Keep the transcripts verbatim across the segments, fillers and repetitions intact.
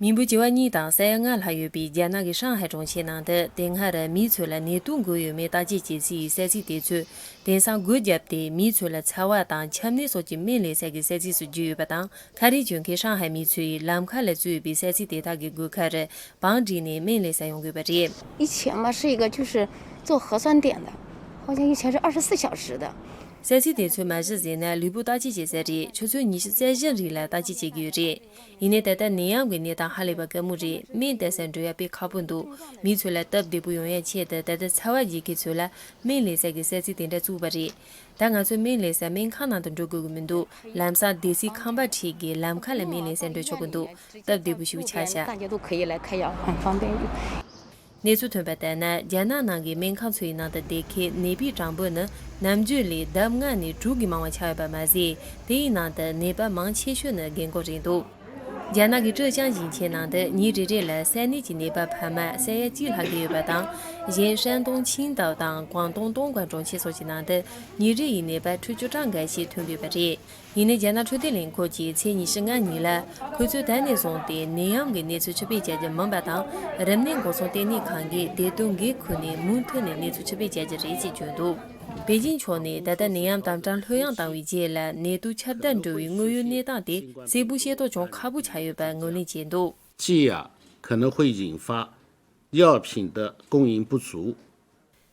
མི་འབོར་བྱེ་བ་གཉིས་དང་ས་ཡ་ལྔ་ལྷག་ཡོད་པའི་རྒྱ་ནག་གི་ཧྲང་ཧའེ་གྲོང་ཁྱེར་ནང་དུ་དེ་སྔ་རུ་མི་ཚོ་ལ་ནད་དུག་འགོས་ཡོད་མེད་བརྟག་དཔྱད་བྱེད་སའི་གསལ་ཚིགས་དེ་ཚོས་དེང་སང་སྒོ་བརྒྱབ་སྟེ། མི་ཚོ་ལ་ཚ་བ་དང་ཆམ་ནད་སོགས་ཀྱི་སྨན་ལེན་ས་གི་གསལ་ཚིགས་སུ་བརྗོད་ཡོད་པ་དང་། ཁ་རས་གྱོན་མཁན་ཧྲང་ཧའེ་མི་ཚོས་ལམ་ཁ་ལ་བཙུགས་ཡོད་པའི་གསལ་ཚིགས་དེ་དག་གི་སྒོ་ཁར་བང་བསྒྲིགས་ནས་སྨན་ལེན་ས་ཡོང་དགོས་པ་རེད། 以前嘛是一个就是做核酸点的，好像以前是二十四小时的。 གསལ་ཚིགས་དེ་ཚོའི་མ་གཞི་ཟེར་ན་ལུས་པོ་བརྟག་དཔྱད་བྱེད་ས་རེད། ཆུ་ཚོད་ཉི་ཤུ་རྩ་བཞི་རིང་ལ་བརྟག་དཔྱད་བྱེད་ཀྱི་ཡོད་རེད། ཡིན་ནའི་ད་ལྟ་ནད་ཡམས་ཀྱི་གནས་སྟངས་ཧ་ལས་པ་དཀའ་མོ་རེད། སྨན་སྟེར་སར་འགྲོ་ཡ་དཔེ་ཁག་པོ་འདུག་མི་ཚོ་ལ་སྟབས་བདེ་པོ་ཡོང་ཡ་ཆེད་དུ། ད་ལྟ་ཚ་བ་རྒྱས་མཁན་ཚོ་ལ་སྨན་ལེན་ས་གི་གསལ་ཚིགས་དེ་འདྲ་བཙུགས་པ་རེད། ད་ང་ཚོ་སྨན་ལེན་ས་སྨན་ཁང་ནང་དུ་འགྲོ་དགོས་ཀྱི་མི་འདུག་ལམ་སང་སྡེ་སྲིད་ཁང་པ་ཁྲིད་ཀྱིས་ལམ་ཁ་ལ་སྨན་ལེན་སར་འགྲོ་ཆོག་གི་འདུག་སྟབས་བདེ་པོ་ཞིག་ཆགས་ཤག 大家都可以来开药，很方便。 གནས་ཚུལ་ཐོན་པ་ལྟར་ན། རྒྱ་ནག་ནང་གི་སྨན་ཁང་ཚོའི་ནང་དུ་བསྡད་མཁན་ནད་པའི་གྲངས་འབོར་ནི་ནམ་རྒྱུན་ལས་ལྡབ་ལྔ་ནས་དྲུག་གིས་མང་བ་ཆགས་ཡོད་པ་མ་ཟད། དེའི་ནང་དུ་ནད་པ་མང་ཆེ་ཤོས་ནི་རྒན་རྒོན་རེད་འདུག་རྒྱ་ནག་གི་ཀྲེ་ཅང་ཞིང་ཆེན་ནང་དུ་ཉིན་རེ་རེ་ལ་ས་གནས་ཀྱི་ནད་པ་འཕར་མ་ས་ཡ་གཅིག་ལྷག་གི་ཡོད་པ་དང་། གཞན་ཧྲན་ཏུང་ཆིང་ཏའོ་དང་ཀོང་ཏུང་ཏུང་ཀོན་གྲོང་ཁྱེར་སོགས་ཀྱི་ནང་དུ་ཉིན་རེ་ཡི་ནད་པ་ཁྲི་བཅུ་གྲངས་འགའ་ཞིག་ཐོན་གྱི་ཡོད་པ་རེད། ཡིན་ནའི་རྒྱ་ནག་འཕྲོད་བསྟེན་ལས་ཁུངས་ཀྱིས་ཚེས་ཉི་ཤུ་ལྔ་ཉིན་ལ། ཁོ་ཚོས་ད་ནས་བཟུང་སྟེ་ནད་ཡམས་ཀྱི་གནས་ཚུལ་ཕྱིར་སྤེལ་བྱ་རྒྱུ་མིན་པ་དང་། རིམས་ནད་འགོག་སྲུང་ལྟེ་གནས་ཁང་གིས་བདེ་དོན་འགན་ཁུར་ནས་མུ་མཐུད་ནས་གནས་ཚུལ་ཕྱིར་སྤེལ་བྱ་རྒྱུ་རེད་ཅེས་བརྗོད་འདུག་པེ་ཅིན་ཕྱོགས་ནས་ད་ལྟ་ནད་ཡམས་དམ་དྲག་ལྷོད་ཡངས་བཏང་བའི་རྗེས་ལ། ནད་དུག་ཁྱབ་གདལ་འགྲོ་བའི་དངོས་ཡོད་གནས་སྟངས་དེ་གསལ་པོ་ཤེས་རྟོགས་བྱུང་ཁག་པོ་ཆགས་ཡོད་པར་ངོས་ལེན་བྱས་འདུག 寄药可能会引发药品的供应不足。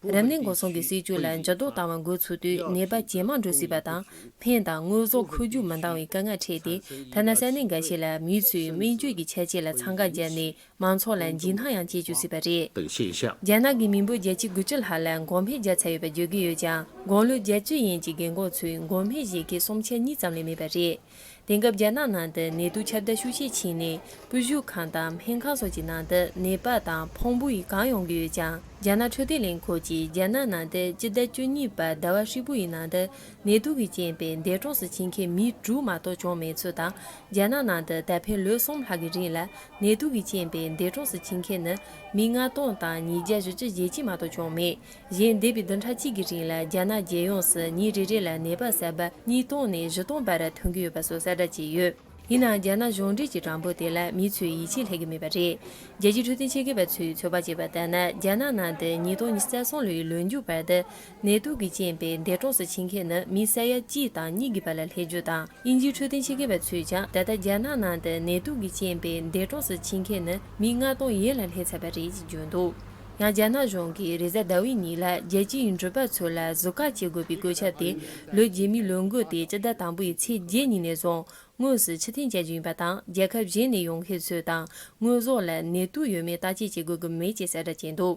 རིམས་ནད་འགོག་སྲུང་གི་སྲིད་ཇུས་ལ་འགྱུར་ལྡོག་བཏང་བ་འགོ་ཚུགས་དུས། ནད་པ་ཇེ་མང་འགྲོ་སྲིད་པ་དང་། སྨན་དང་དངོས་ཟོག་མཁོ་རྒྱུག་མི་འདང་བའི་དཀའ་ངལ་འཕྲད་དེ། ཐ་ན་ས་གནས་འགའ་ཤས་ལ་མི་ཚོས་སྨན་བཅོས་ཀྱི་ཆ་རྐྱེན་ལ་འཚང་ཁ་བརྒྱབ་ནས། མང་ཚོགས་ལ་འཇིགས་སྣང་ཡང་སྐྱེ་བཅུག་སྲིད་པ་རེད། 等现象。 རྒྱ་ནག་གི་མི་འབོར་བརྒྱད་ཅུ་གྱ་བཅུ་ལྷག་ལ་འགོག་སྨན་བརྒྱབ་ཚར་ཡོད་པ་བརྗོད་ཀྱི་ཡོད་ཀྱང་། དགུང་ལོ་བརྒྱད་ཅུ་ཡན་གྱི་རྒན་རྒོན་ཚོས་འགོག་སྨན་བཞེས་མཁན་སུམ་ཆ་གཉིས་ཙམ་ལས་མེད་པ་རེད། དེང་སྐབས་རྒྱ་ནག་ནང་དུ་ནད་དུག་ཁྱབ་གདལ་ཤུགས་ཆེ་ཕྱིན་ནས། སྤོ་བཞུད་ཁང་དང་སྨན་ཁང་སོགས་ཀྱི་ནང་དུ་ནད་པ་དང་ཕོན་པོ་ཡིས་གང་ཡོང་གི་ཡོད་ཀྱང་། རྒྱ་ནག་འཕྲོད་བསྟེན་ལས་ཁུངས་ཀྱིས་རྒྱ་ནག་ནང་དུ་སྤྱི་ཟླ་བཅུ་གཉིས་པ་ཟླ་བ་ཧྲིལ་པོ་ཡི་ནང་དུ་ནད་དུག་གི་རྐྱེན་པས་འདས་གྲོངས་སུ་ཕྱིན་མཁན་མི་དྲུག་མ་གཏོགས་བྱུང་མེད་ཚུལ་དང་། རྒྱ་ནག་ནང་དུ་ད་ཕན་ལོ་གསུམ་ལྷག་གི་རིང་ལ་ནད་དུག་གི་རྐྱེན་པས་འདས་གྲོངས་སུ་ཕྱིན་མཁན་ནི་མི་ལྔ་སྟོང་དང་ཉིས་བརྒྱ་བཞི་བཅུ་ཞེ་གཅིག་མ་གཏོགས་བྱུང་མེད། གཞན་འདས་པའི་བདུན་ཕྲག་གཅིག་གི་རིང་ལ་རྒྱ་ནག་རྒྱལ་ཡོངས་སུ་ཉིན་རེ་རེ་ལ་ནད་པ་གསར་པ་ཉིས་སྟོང་ནས་བཞི་སྟོང་བར་ཐོན་གྱི་ཡོད་པ་སོགས་གསལ་བསྒྲགས་བྱས་ཡོད། ཡིན་ནའང་རྒྱ་ནག་གཞུང་འབྲེལ་གྱི་གྲངས་འབོར་དེ་ལ་མི་ཚོས་ཡིད་ཆེས་སླེབས་ཀྱི་མེད་པ་རེད། རྒྱལ་སྤྱིའི་འཕྲོད་བསྟེན་ཆེད་མཁས་པ་ཚོས་ཚོད་དཔག་བྱས་པ་ལྟར་ན། རྒྱ་ནག་ནང་དུ་ཉིས་སྟོང་ཉི་ཤུ་རྩ་གསུམ་ལོའི་ལོ་མཇུག་བར་དུ་ནད་དུག་གི་རྐྱེན་པས་འདས་གྲོངས་སུ་ཕྱིན་མཁན་ནི་མི་ས་ཡ་གཅིག་དང་གཉིས་ཀྱི་བར་ལ་སླེབས་རྒྱུ་དང་། དབྱིན་ཇིའི་འཕྲོད་བསྟེན་ཆེད་མཁས་པ་ཚོས་ཀྱང་། ད་ལྟ་རྒྱ་ནག་ནང་དུ་ནད་དུག་གི་རྐྱེན་པས་འདས་གྲོངས་སུ་ཕྱིན་མཁན་ནི་མི་ལྔ་སྟོང་ཡན་ལ་སླེབས་ཚར་བ་རེད་ཅེས་བརྗོད་འདུག་ཡང་རྒྱ་ནག་གཞུང་གིས་རེས་གཟའ་ཟླ་བའི་ཉིན་ལ་རྒྱལ་སྤྱིའི་འགྲུལ་པ་ཚོ་ལ་བཟོ་ཁང་སྐྱེལ་དགོས་པའི་བཀོད་ཁྱབ་དེ་ལོ་རྗེས་མའི་ལོ་འགོ་སྟེ་སྤྱི་ཟླ་དང་པོའི་ཚེས་བརྒྱད་ཉིན་ནས་བཟུང་དངོས་སུ་ཕྱིར་འཐེན་བྱ་རྒྱུ་ཡིན་པ་དང་། རྒྱལ་ཁབ་གཞན་ནས་ཡོང་མཁན་ཚོ་དང་དངོས་ཟོག་ལ་ནད་དུག་ཡོད་མེད་བརྟག་དཔྱད་བྱེད་དགོས་ཀྱི་མེད་ཅེས་གསལ་བསྒྲགས་བྱས་འདུག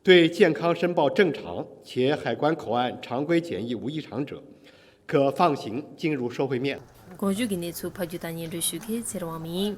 对健康申报正常且海关口岸常规检疫无异常者，可放行进入社会面。 གོང་ཞུས་ཀྱི་གནས་ཚུལ་ཕབ་སྒྱུར་དང་སྙན་སྒྲོན་ཞུ་མཁན་ཚེ་རིང་དབང་མོ་ཡིན།